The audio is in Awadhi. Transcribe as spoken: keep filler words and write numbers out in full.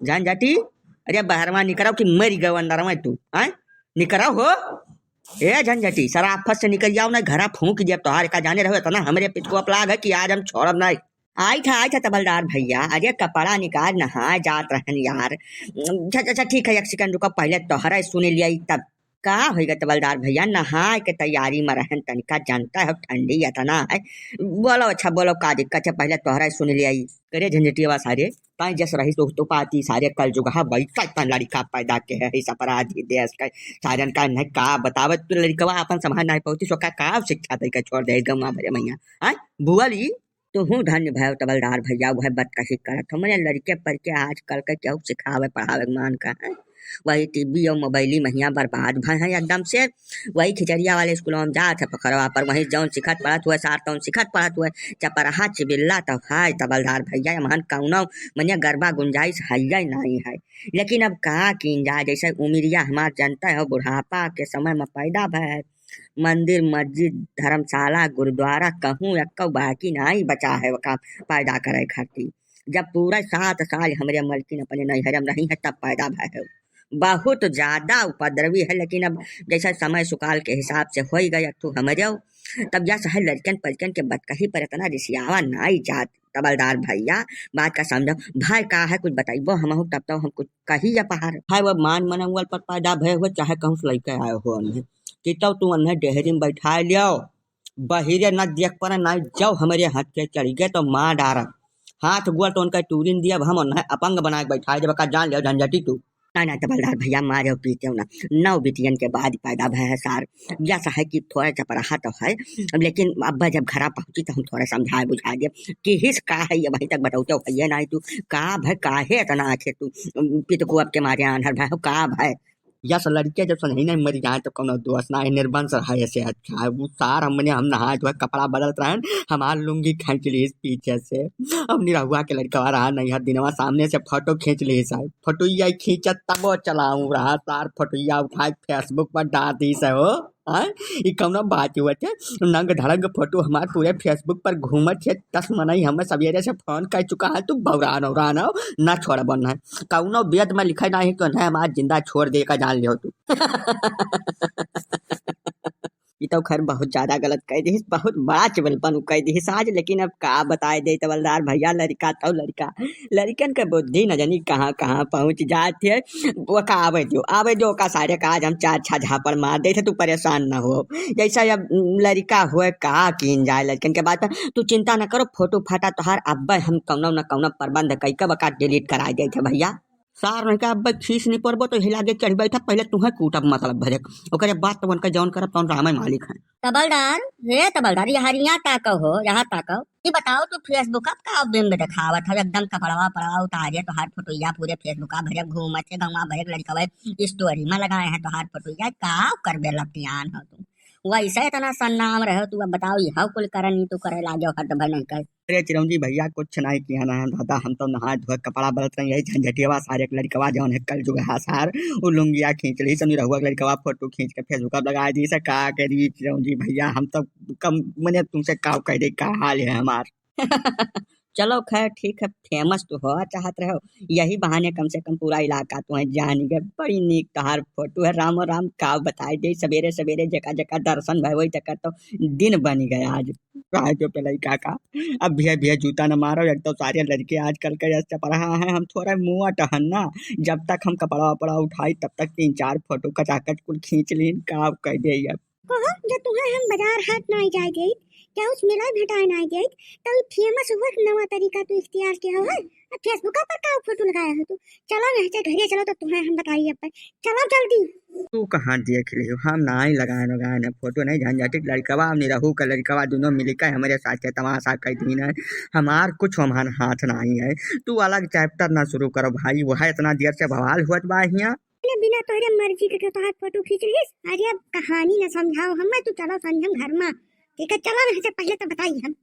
झंझटी, अरे बहरवा निकरव कि मरि गयो अंदर में तू, हैं? निकरव हो। ए झंझटी, सराफत से निकल जाओ ना, घरा फूंक दिया तोहार का। जाने रहो इतना हमरे पितको अपलाग है कि आज हम छोड़ब नहीं। आई था, आई था तबलदार भैया, अरे कपड़ा निकाल, नहाए जात रहन यार। अच्छा, अच्छा, ठीक है, एक सेकंड रुको, पहले तोहरा सुन लिया तब। का होइगा तबलदार भैया, नहाए के तैयारी में रहन, तनिका जानता है ठंडी इतना है। बोलो, अच्छा बोलो, का दिक्कत है, पहले तोहरा सुन लिया। करे झंझटिया सारे, ताई जस रही तो, तो पाती सारे कल जुगहा बैठा तन लड़का पैदा के है, इस अपराधी देश के सारन का नहीं का बतावे, तू लड़कवा अपन समाज नहीं पहुंची, सो का, का शिक्षा दे के छोड़ दे गंवा भरे मैया। हाँ, बुआली, तुहूँ धन्य भय तबलदार भैया, वह बतकही करत हो। मने लड़के पर के आजकल के केहू सिखावे पढ़ावे के मान का है, वही टीवी और मोबाइली महिया बर्बाद भय हैं एकदम से। वही खिचड़िया वाले स्कूलों में जात है पखरवा पर, वही जौन सिखत पढ़त हुए सार तौन सिखत पढ़त हुए। चपरहा चिबिल्ला तो है तबलदार भैया, एमहन कौनो मने गरबा गुंजाइश है नहीं है। लेकिन अब का कीन जाए, जैसे उमिरिया हमार जनता है, बुढ़ापा के समय में पैदा भय है। मंदिर, मस्जिद, धर्मशाला, गुरुद्वारा कहूँ एक्को बाकी नाई बचा है ओका पैदा करे खातिर। जब पूरा सात साल हमरे मलकिन अपने नैहर में रही है तब पैदा भय है। बहुत ज्यादा उपद्रवी है, लेकिन अब जैसा समय सुकाल के हिसाब से होई गए अट्ठू हमरे, तब यह शहर लड़कन पलकन के बतकही पर इतना रिसियावा नाई जात। तबलदार भैया, बात का समझो, भय का है, कुछ बताइबो हमहू, तब तो हम कुछ कही या पहाड़। भाई वो मान मनंगल पर पैदा भय हुए, चाहे कहूँ से लइके आए हो हमने, कि तब तू उन्हें डेहरी में बैठा लियो, बहिरे न देख पर ना जाओ, हमरे हाथ के चढ़ गए तो मार डारब, हाथ गोड़ तो उनका टूरिन दिया, हम उन्हें अपंग बना के बैठा देब, का जान लियो झंझटी तू। ना, ना, तबलदार भैया, मारे पीटे ना। नौ बिटियन के बाद पैदा भय है सार। जैसा है कि थोड़ा चपराहा तो है, लेकिन अब जब घरा पहुंची तो हम थोड़ा समझाए बुझाए दिए कि हिस का है, ये वहीं तक बताओ तो है ना तू, का भय, काहे इतना आखिर तू, पित को अब के मारे आन्हर भय हो, का भय? यस लड़के जब सनही नहीं मर जाए तो कोनो दोष ना है, निर्वंश रहा ऐसे अच्छा है। वो सार हमने, हम नहाए धोए कपड़ा बदलत रहन, हमार लुंगी खींच ली पीछे से। अब निरहुआ के लड़कवा रहा नहीं है, दिनवा सामने से फोटो खींच ली साहब, फोटोइया खींचत तबो चलाऊं रहा सार, फोटोइया उठाए Facebook पर डाल दी से हो। हाँ, ई कौनो बात हुआ थे? नंग धड़ंग फोटो हमार पूरे Facebook पर घूमत है। दस मनई हमें सवेरे से फोन कर चुका है, तू बौरान औरान हो, ना छोड़बन है। कौनो वेद में लिखे नहीं कि उन्हें हमार जिंदा छोड़ दे का जान लियो तू। ई तो खैर बहुत ज्यादा गलत कह दिहिस, बहुत बड़ा चुगलपन उ कह दिहिस आज। लेकिन अब का बताए दे तबलदार भैया, लड़का तो लड़का, लड़कन के बुद्धि न जानी कहाँ कहाँ पहुँच जात है। वो का आवे जो, आवे जो का सारे का आज हम चार छह झापड़ मार दे थे, तू परेशान न हो। जैसा अब लड़का हुए का कीन जाए लड़कन के बात पर, तू चिंता न करो, फोटो फाटा तोहार अब हम कौनो न कौनो प्रबंध कई के बका डिलीट करा दे थे भैया। सार नहीं का अब खींच नहीं पड़बो तो हिला के चढ़ बैठा, पहले तुम्हें कूटब मतलब भरे, ओकरे बाद तो उनका जौन करब तौन रामे मालिक है। तबलदार, हे तबलदार, यहाँ, यहाँ ताको हो, यहाँ ताको। ये बताओ, तू Facebook अब का बिंब दिखावत है? एकदम कपड़वा पड़वा उतारे, तोहार फोटोइया पूरे Facebook भरे घूमत है, गंवा भरे लड़कवे story में लगाए हैं तोहार फोटोइया, का करबे लतियान हो तू? वैसे इतना सन्नाम रहो तू, अब बताओ, यह कुल करनी तू करे लागे, हद भर नहीं कर। अरे चिरौंजी भैया, कुछ नहीं किया ना दादा, हम तो नहाए धोए कपड़ा बदलत रही, यही झंझटियावा सारे एक लड़कवा जौन है कल जुगहा सार, उ लुंगिया खींच ली, सनी रहुआ के लड़कवा फोटो खींच के Facebook पर लगा दी से, का करी चिरौंजी भैया, हम तो कम मने तुमसे का कह दे, का हाल है हमार। चलो खैर ठीक है, famous तो हो चाहत रहो, यही बहाने कम से कम पूरा इलाका तुम्हें जान गए। बड़ी नीक तोहार फोटो है, रामो राम, का बताए दे, सवेरे सवेरे जेका जेका दर्शन भय वही तक तो दिन बन गया आज। काहे जो पे लइका का, अब भिया भिया जूता न मारो, एक तो सारे लड़के आजकल के जैसे चपराहा हैं, हम थोड़ा मुआ टहन ना, जब तक हम कपड़ा वपड़ा उठाई तब तक तीन चार फोटो कचाकच कुल खींच लीन, का कह दे अब। कहो, जब तुम्हें हम बाजार हाट नाई जाए देइत, केहू से मिलाए भेटाए नाई देइत, तब famous हुआ के नवा तरीका तू इख्तियार किया हो, है? अब Facebook पर का फोटो लगाया हो तू? चलो यहाँ से घरे चलो तो तुम्हें हम बताइए अपन। चलो जल्दी। तू कहाँ देख लियो, हम नाई लगाए लगाए ना फोटो नहीं झंझटिक लड़कवा, निरहू का लड़कवा दोनों मिलकर हमारे साथ तमाशा कर दीन है, हमार कुछ हमार हाथ नहीं है। तू अलग chapter ना शुरू करो भाई, वह इतना देर से बवाल हुआ बा हियाँ। अरे बिना तोहरे मर्जी के, के तोहार फोटो खींच रहीस। अरे अब कहानी न समझाओ हमें, तू चलो समझम घर में। ठीक है, चलो यहाँ से पहले तो बताई हम।